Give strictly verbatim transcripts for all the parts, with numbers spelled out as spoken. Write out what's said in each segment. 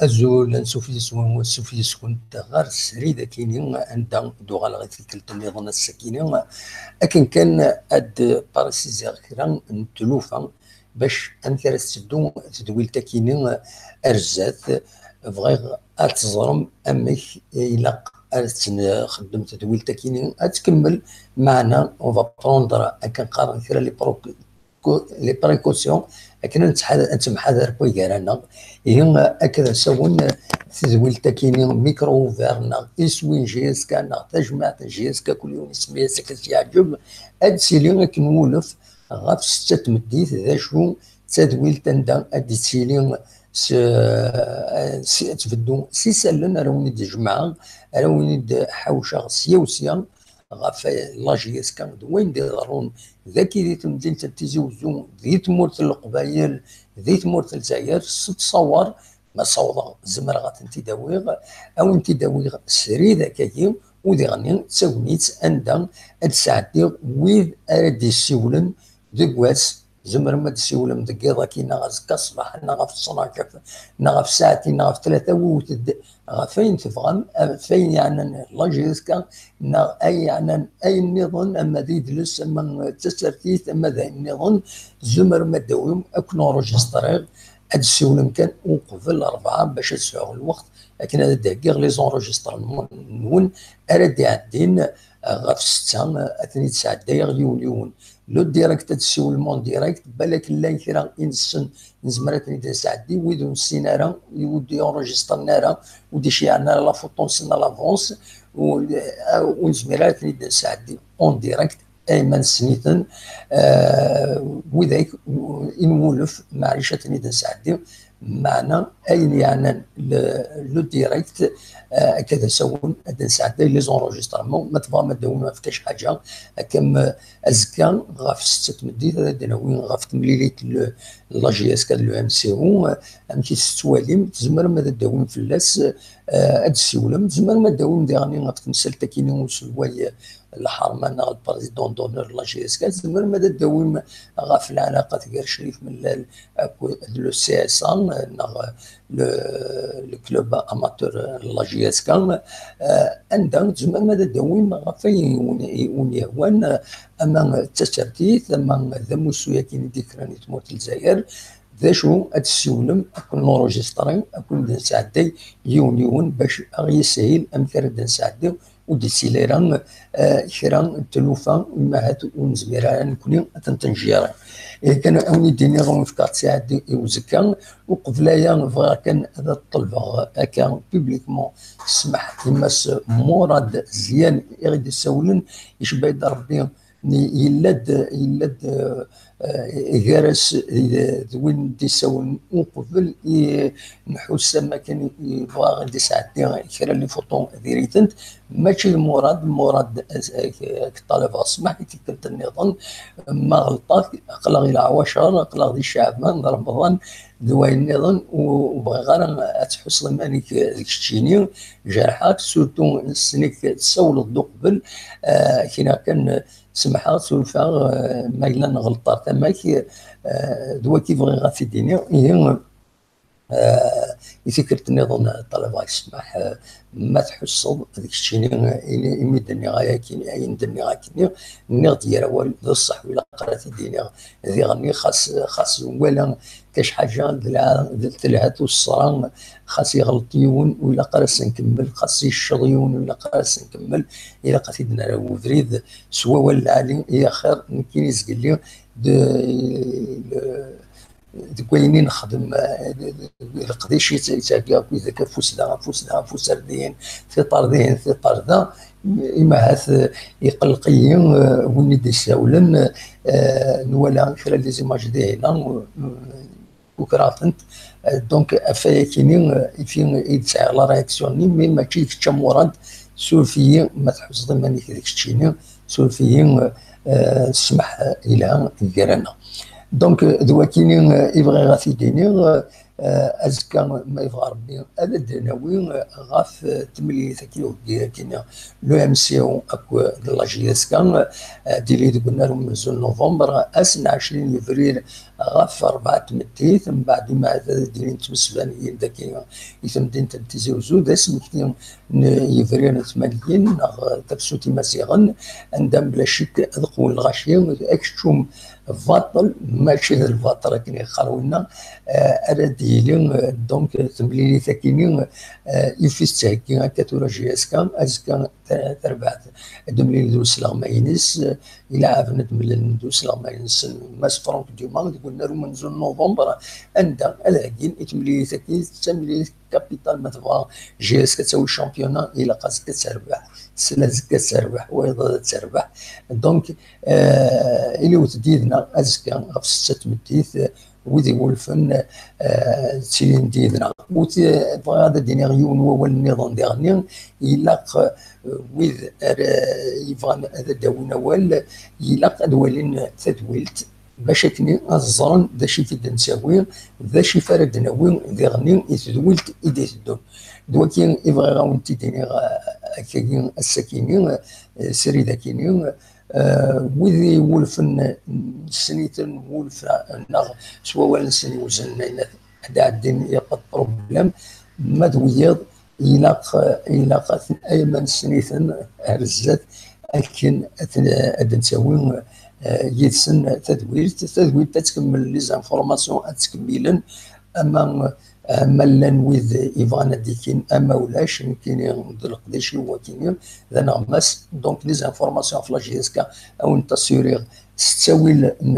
Azul, ansuf yis-wen, ansuf yis-kent ɣer srid akini, anda d-uɣaleɣ i tikkelt nniḍen ass-akini. Akken kan ad d-parisiziɣ kra n tlufa bac amek ara tetteddu tedwilt akini ar zdat. Bɣiɣ ad teẓrem amek ilaq ad tt-nxeddem tedwilt akini ad tkemmel. Meɛna, on va prendre, akken qqaren kra, les pro-, co-, les précautions, akken ad nettḥad-, ad nettemḥadar akk gar-aneɣ. Ihi, akken ad d-asen tedwilt akini micro ouvert neɣ iswi n J S K neɣ tajmaɛt n J S K, kul yiwen ismi-as akken as-yeɛǧeb, ad d-tili akken wulef ɣef setta tmeddit, d acu d tadwilt anda ad d-tili s, s, ad tbeddu s isallen ara wen-id-jemɛeɣ, ara wen-id-ḥawceɣ sya u sya ɣef la J S K d wayen d-iḍerrun dagi di temdint n Tizi Uzzu, di tmurt n Leqbayel, di tmurt n Lezzayer, s ttṣawar, ma ssawḍeɣ, zemreɣ ad tent-id-awiɣ, ad wen-t-id-awiɣ srid akkagi, u diɣenni d tagnit anda ad d-sɛeddiɣ wid ara d-yessiwlen deg wass. Tzemrem ad d-tessiwlem deg yiḍ-agi neɣ azekka ṣṣbeḥ neɣ ɣef ttnac neɣ ɣef ssaɛtin neɣ ɣef tlata, wiwet-d ɣef ayen tebɣam, ɣef ayen yeɛnan la J S K neɣ ayen yeɛnan ayen nniḍen, ama d idles, ama d tasertit, ama d ayen nniḍen. Tzemrem ad d-tawim, ad ken-enregistriɣ, ad d-tessiwlem kan uqbel rebɛa bac ad sɛuɣ lweqt akken ad d-heggiɣ les enregistrements-nwen ara d-iɛeddin ɣef ssetta, ad ten-id-sɛeddayeɣ yiwen yiwen. Le direct, ad tessiwlem en direct, balak llan kra i nessen, nezmer ad ten-id-nesɛeddi, wid ur nessin ara, ur d-enregistren ara, ur d-iceyɛen ara la photo-nsen à l'avance, ur, ur nezmir ara ad ten-id-nesɛeddi en direct, ay ma nessen-iten, eh, widak i nwulef, maɛlic ad ten-id-nesɛeddi. Meɛna ayen yeɛnan le, le direct, eh, akka d asawen ad d-nesɛedday les enregistrements. Ma tebɣam ad d-tawim ɣef kra ḥaǧa, akka m-, azekka ɣef setta tmeddit ad d-nawi ɣef temlilit n le, la J S K d le M C O, eh, amek i tettwalim, tzemrem ad d-tawim fell-as, eh, ad d-tessiwlem, tzemrem ad d-tawim diɣen ɣef temsalt-agi n uselway, eh, lḥerma neɣ le président d'honneur n la J S K, tzemrem ad d-tawim ɣef lɛalaqat gar Crif Mellal akked le C S A, eh, neɣ le, le club amateur n la J S K, eh, anda tzemrem ad d-tawim ɣef ayen i wen-, i wen-yehwan, eh, ama d tasertit, ama d amussu-agi i d-ikkren i tmurt n Lezzayer, d acu ad tessiwlem, ad ken-enregistrer, ad ken-id-nesɛedday yiwen yiwen bac ad ɣ-yishil amek ara d-nesɛeddi ur d-yettili ara, eh, kra n tlufa, ma ahat ur nezmir ara nekkni ad tent-njiri. Eh, kan ad wen-id-iniɣ, ad wen-fkeɣ ttesɛa i uzekka. Uqbel aya, bɣiɣ kan ad ṭelbeɣ akka publiquement ssmaḥ i Mass Murad Zian i ɣ-d-issawlen, icebba-yi-d Rebbi, yella-d, yella-d, eh, gar-as d, d win d-issawlen uqbel i nḥuss am akken yebɣa ad d-isɛeddi kra n les photos diri-tent. Mačči d Murad, Murad, eh, eh, ṭalabeɣ ssmaḥ i tikkelt nniḍen, ma ɣelṭeɣ, aql-aɣ i leɛwacer, aql-aɣ di Caɛban, d Remḍan, d wayen nniḍen, u-, ur bɣiɣ ara ad tḥusseḍ iman-ik d keččini, jerḥeɣ-k, surtout nessen-ik tessawleḍ-d uqbel, eh, kra kan, eh, semḥeɣ, surfeɣ, eh, ma yella nɣelṭ ar tama-k, eh, d wagi bɣiɣ ad t-id-iniɣ. Ihi, eh, i tikkelt nniḍen, eh, ṭalabeɣ-k ssmaḥ, eh, ma tḥusseḍ d keččini, eh, ini, imi d-nniɣ ayakini, ayen d-nniɣ akkenni, nniɣ-d gar awal, d ṣṣeḥ, ur ilaq ara ad t-id-iniɣ diɣenni, xas, xas wala kac ḥaǧa d lɛa-, d, telha tussra, xas iɣelṭ yiwen, ur ilaq ara ad s-nkemmel, xas yecceḍ yiwen, ur ilaq ara ad s-nkemmel, ilaq ad t-id-nerr ubrid s wawal lɛali, i axir nekkini zgelli d, le, deg wayen i nexdem, eh, leqdic i tt-, i ttɛeggiɣ akk, yezga afus da, afus da, afus ar dihin, tiṭar dihin, tiṭar da, imi ahat, eh, iqelleq-iyi, eh, win i d-issawlen, eh, nwala kra n les images dihin, eh, ukreɣ-tent. Eh, donc, ɣef wayakini, eh, ifi i d-sɛiɣ la réaction-nni, mais mačči d kečč a Murad, suref-iyi ma tḥusseḍ iman-ik d keččini, suref-iyi, eh, ssmaḥ, eh, yelha gar-aneɣ. Donc, eh, d wakini, eh, i bɣiɣ ad t-id-iniɣ, eh, Eh, azekka, ma yebɣa Rebbi, ad d-nawi, eh, ɣef, eh, temlilit-agi, ugir-agi, l'O M C O akked la J S K, eh, ad d-tili deg unnar umezzu n November, ass n ɛecrin yebrir ɣef rebɛa n tmeddit, mbeɛd imeɛd ad d-ilin tmesbaniyin dagi i temdint n Tizi Uzzu, d asmekti n yebrir n tmanyin neɣ tafsut imaziɣen, anda mebla ccek ad qewwen lɣaci, akeččum baṭel, mačči d lbaṭel akken yeqqar winna, eh, ara d-yili, eh, donc, temlilit akini, eh, ifi tettheggi akka tura J S K, azekka ta-, tarbaɛt ad d-mlilen d usleɣmay-ines, eh, ilaɛaben ad d-mlilen d usleɣmay-nsen Mass Franck Dumas deg unnar umenzu n November, anda ad heggin i temlilit-agi, d tamlilit capitale ma tebɣa J S K ad tawi championnat, ilaq azekka ad terbeḥ, sel azekka ad terbeḥ, wayeḍ ad terbeḥ. Donc, eh, iliwet-d yid-neɣ azekka ɣef setta n tmeddit, eh, wid iwulfen, eh, ttilin-d yid-neɣ. Ur t-, bɣiɣ ad d-iniɣ yiwen wawal nniḍen diɣenni, ilaq, eh, wid ara yebɣan ad d-awin awal, ilaq ad walin tadwilt, bac akken ad ẓren d acu i d-nettawi, d acu i ara d-nawi diɣenni i tedwilt i d-iteddun. D wagi i bɣiɣ ad wen-t-id-iniɣ, eh, akkagi, ass-akini, eh, srid akini, eh, wid iwulfen nessen-iten, wulf neɣ s wawal-nsen iweznen ayen ad ɛeddin, il n'y a pas de problème, ma d wiyiḍ ilaq, ilaq ad ten-, ay ma nessen-iten ar zdat akken ad ten-, ad d-nettawi, eh, yid-sen tadwilt. Tadwilt ad tkemmel, les informations ad ttkemmilen, ama, ama llan wid ibɣan ad d-ikin, ama ulac, nekkini d leqdic-iw wakini, d aneɣmas. Donc, les informations ɣef la J S K, ad wen-t-assuriɣ s ttawil n,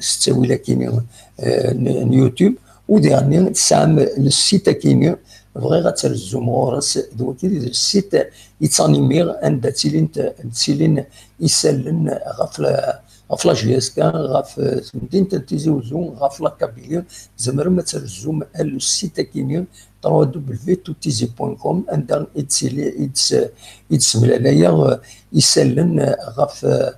s ttawil akini, eh, n, n YouTube. U diɣenni tesɛam le site akini, bɣiɣ ad trezzum ɣur-s, d wagi d le site i ttanimiɣ, anda ttilint, ttilin isallen ɣef la, ɣef la J S K, ɣef, eh, temdint n Tizi Uzzu, ɣef la Kabylie, tzemrem ad trezzum ar le site akini, trois W tout tizi point com, anda i d-ttili-, i d-, i d-ssemlalayeɣ, eh, isallen, eh, ɣef, eh,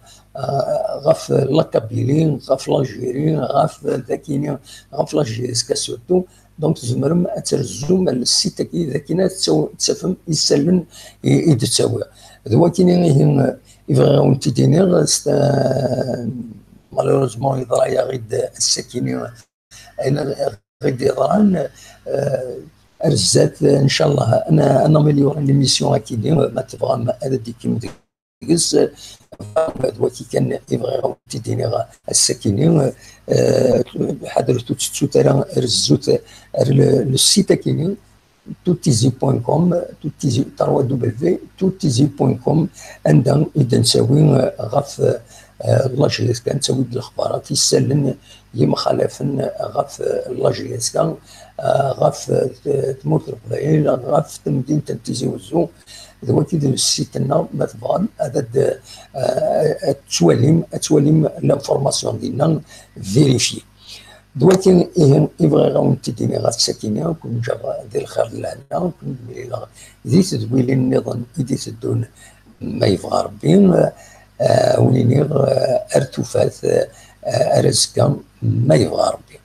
ɣef la Kabylie, ɣef l'Algérie, ɣef, eh, dakini, ɣef la J S K surtout. Donc, tzemrem ad trezzum ar le site-agi, d akken ad tettaw-, ad tafem isallen i, i d-ttawiɣ. D wakini ihi, eh, i bɣiɣ ad wen-t-id-iniɣ, s-, eh, malheureusement, yeḍra-yaɣ-id ass-akini, ayen i d-yeḍran, eh, ar zdat, eh, ncallah, ad n-, ad naméliori l'émission akini, ma tebɣam ad d-ikkim deg-s, eh, d waki kan i bɣiɣ ad wen-t-id-iniɣ ass-akini, eh, ḥadret ur tettut ara, rezzut ar le, le site akini, tout tizi point com, tout tizi, trois W tout tizi point com, anda i d-nettawi, eh, ɣef, eh, la J S K, nettawi-d lexbarat, isallen yemxalafen ɣef, eh, la J S K, eh, ɣef, eh, tmurt n Leqbayel, ɣef temdint n Tizi Uzzu, d waki d le site-nneɣ, ma tebɣam ad, ad, eh, ad twalim, ad twalim l'information dinna, vérifier. D wagi ihi i bɣiɣ ad wen-t-id-iniɣ ass-akini, ad ken-ǧǧeɣ di lxir d lehna, ad ken-mlileɣ di tedwilin nniḍen i d-iteddun, ma yebɣa Rebbi, eh, ad wen-iniɣ, eh, ar tufat, eh, ar azekka, ma yebɣa Rebbi.